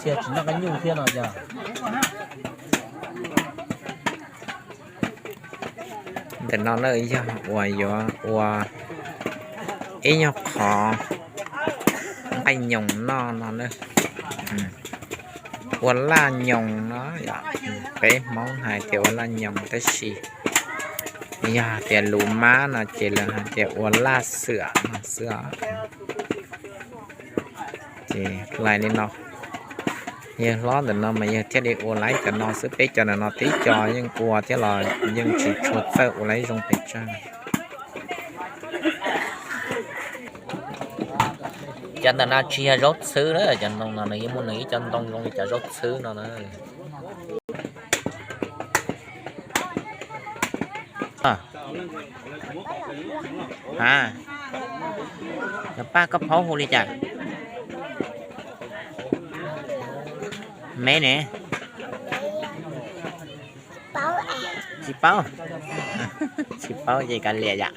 Tsis noj qab nyuj thiab no yog. Ntawm no na yog uas yuav ua ib nyuag qhov nqaij nyoos noj no na. Ua laj nyoos no, peb Hmoob hais tias ua laj nyoos tab sis yog tias lus mab no ces lawv hais tias ua laj xwm no xwb os. Ces lais li no, yawg hlob ntawm no mas yawg thiaj li ua laiv cov no xwb, peb cov ntawm no tib co yeej ua thiab los yeej tsis tshua txawj ua laiv zoo pes tsawg. Cov ntawm no tsis yog zaub txhwb na, cov ntoo no nws yeej muaj nws ib co ntoo zoo li cov zaub txhwb no na. A, cov paj koj phaub hu li cas? Me ne? Tsis paub. Tsis paub ces kav liam yom.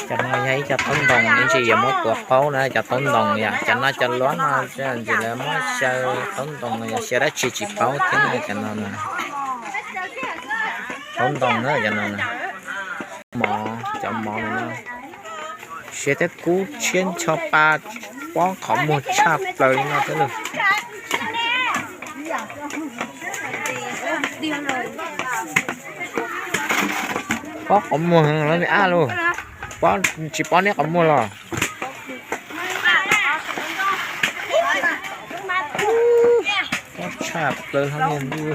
Cov no yog ib co taub ntoos, ib ntsis yuav muab tuav qaub na, cov taub ntoos yom. Cov no cov luab no ntsis lawv muab xyaw taub ntoos, yog xyaw dab tsi tsis paub thiab na, cov no na. Taub ntoos na cov no na. Mov, cov mov no na. Siav thiab kub tshiab ncho pa, pob qhov muag tshaj plaws li no thiab lauj. Pob qhov muag heev li ab lauj. Pob tsis pob neb qhov muag los. Pob tshaj plaws hlob niag ntuj.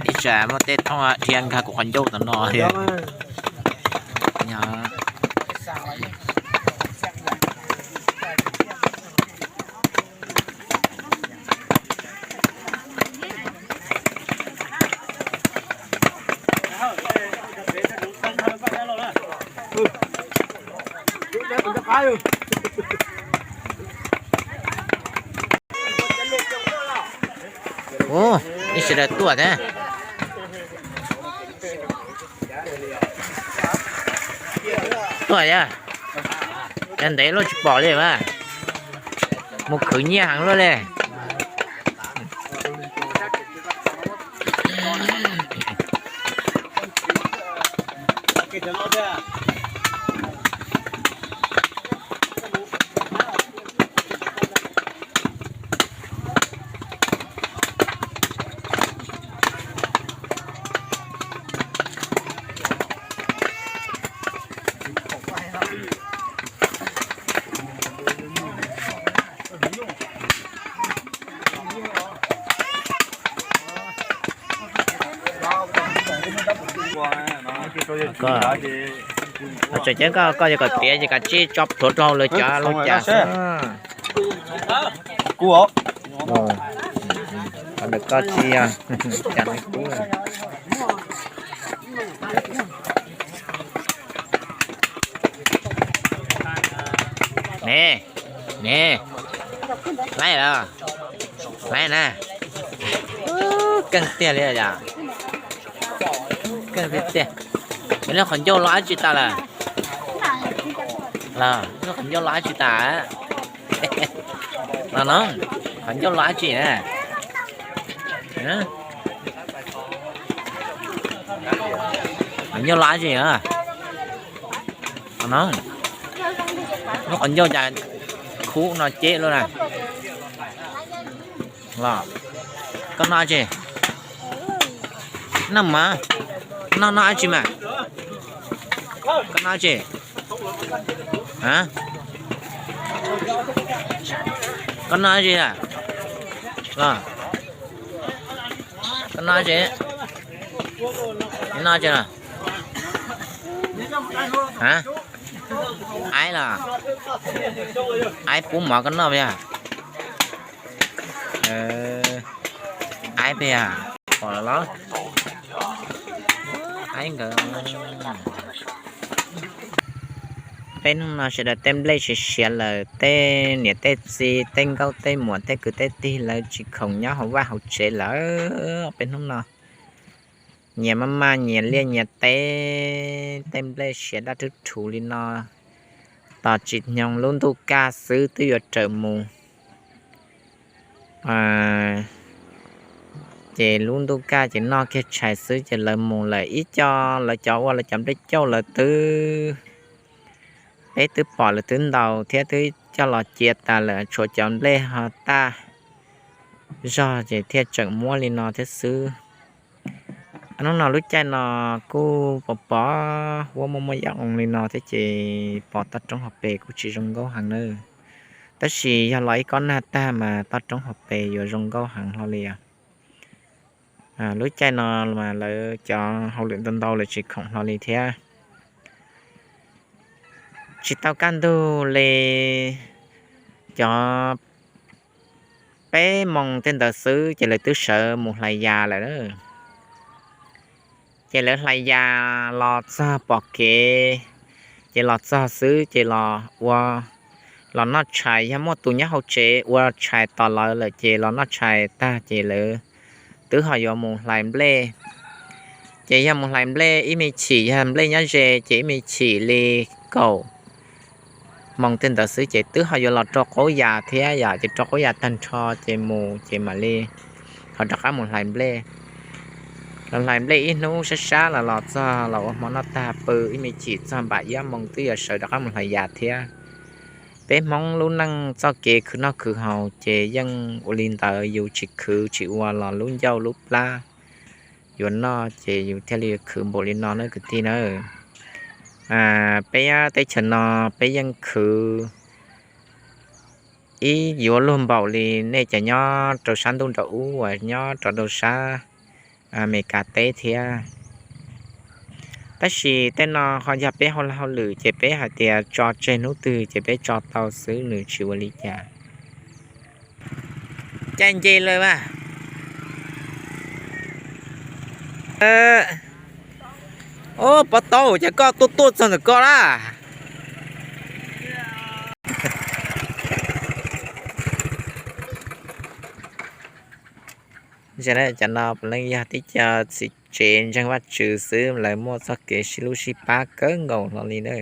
Ib tsam muaj tej thooj dhia nkag kuv qhov ncauj tom no thiab. Ub, ib sawv daws tuaj thiab. Tuaj yog, cov ntev luaj tsis pom li mas. Mus khwv nyiaj heev luaj li. Tseem ceeb koj, koj yog kom tiav ces kav tsij tso plhuav rau hauv lawv cov lub cas xwb. Qhov ntawm koj tsis yog cas li kub. Ne, ne, laib los, laib na. Keej tiag li yom. Keej tiag tiag. Lub qhov ncauj los dab tsi tas lawm? Los lub qhov ncauj los dab tsi tas? Los no, qhov ncauj los dab tsi na? Qhov ncauj los dab tsi na? Los no, lub qhov ncauj cas khub no ceb luaj na. Los, koj noj dab tsi? Noj mov. Noj noj dab tsi mas? Koj noj dab tsi? A, koj noj dab tsi a? Los, koj noj dab tsi? Noj dab tsi los? A, aib los? Aib pub mov koj noj puas yog? Aib puas yog? Pom los? Aib nkawd. Peb hnub no sawv daws tej nplej siav siav lawm, tej niam tej txiv, tej nkauj tej muam, tej kwv tej tij lawv tsis khoom nyob hauv vaj hauv tsev lawm. Peb hnub no nyias maj maj nyias liaj nyias teb, tej nplej siav daj rhuv rhuv li no, tos tsim nyog lub ntuj kaj xwb twb yuav rawm mus. Ces lub ntuj kaj ces noj kiag tshais xwb ces lawv mus lawm. Ib co lawv cov ua lawv cov nplej cauj lawv twb, peb twb pom lawv twb ntaus thiab twb coj los cia tas lawm, tshuav cov nplej ho tag zog ces thiaj tseem muab li no thiab xwb. Hnub no lub caij no kuj pom pom huab muaj muaj yam oo li no thiab ces pom toj roob hauv pes kuj tsis zoo nkauj heev nawb. Tab sis yog los ib kob nag tag mas toj roob hauv pes yuav zoo nkauj heev hlo li os. Lub caij no mas lawv cov hauj lwm ntau ntau lawv tsis khoom hlo li thiab. Tsis tau kaj ntug li, cov peb moos tej ntawd xwb ces lawv twb sawv mus hlais yas lawm. Ces lawv hlais yas los txog pom kev, ces los txog xwb ces los ua, los noj tshais. Yog muaj tus nyob hauv tsev ua tshais tos lawv lawm ces los noj tshais tag ces lawv twb ho yuav mus hlais nplej. Ces yog mus hlais nplej ib me chim, yog nplej nyob ze ces ib me chim li kaum moos tej ntawd xwb ces twb ho yuav los rau qaub yas thiab yom, ces rau qaub yas tag nrho ces mus ces mam li ho rov qab mus hlais nplej. Los hlais nplej ib hnub sab sab los los txog los ua hmo noj tag pw ib me chim txog npam ib ob moos twb yuav sawv rov qab mus hlais yas thiab. Peb Hmoob lub neej txoj kev khwv noj khwv haus ces yeej ua li ntawd, yus tsis khwv tsis ua los lub ncauj lub plab yuav noj ces yus thiaj li khwv npaum li no na kwv tij na. Peb teb chaws no peb yeej khwv ib yuav luag npaum li nej cov nyob rau sab ntuj nraum ub uas nyob rau sab Amelikas teb thiab. Tab sis tej no ho yog peb hauj hauj lwm ces peb hais tias tso tseg hnub twg ces peb tso tau xwb, nws tsis ua li cas. Caij nce lawm mas. Ub, pob taub, cas koj tuaj tuaj txog ntawm koj lawm? Cov no puav leej yog tib co txiv tsev ntseeg Vajtswv xwb, lawv muaj txoj kev sib hlub sib pab kawg nkaus hlo li na.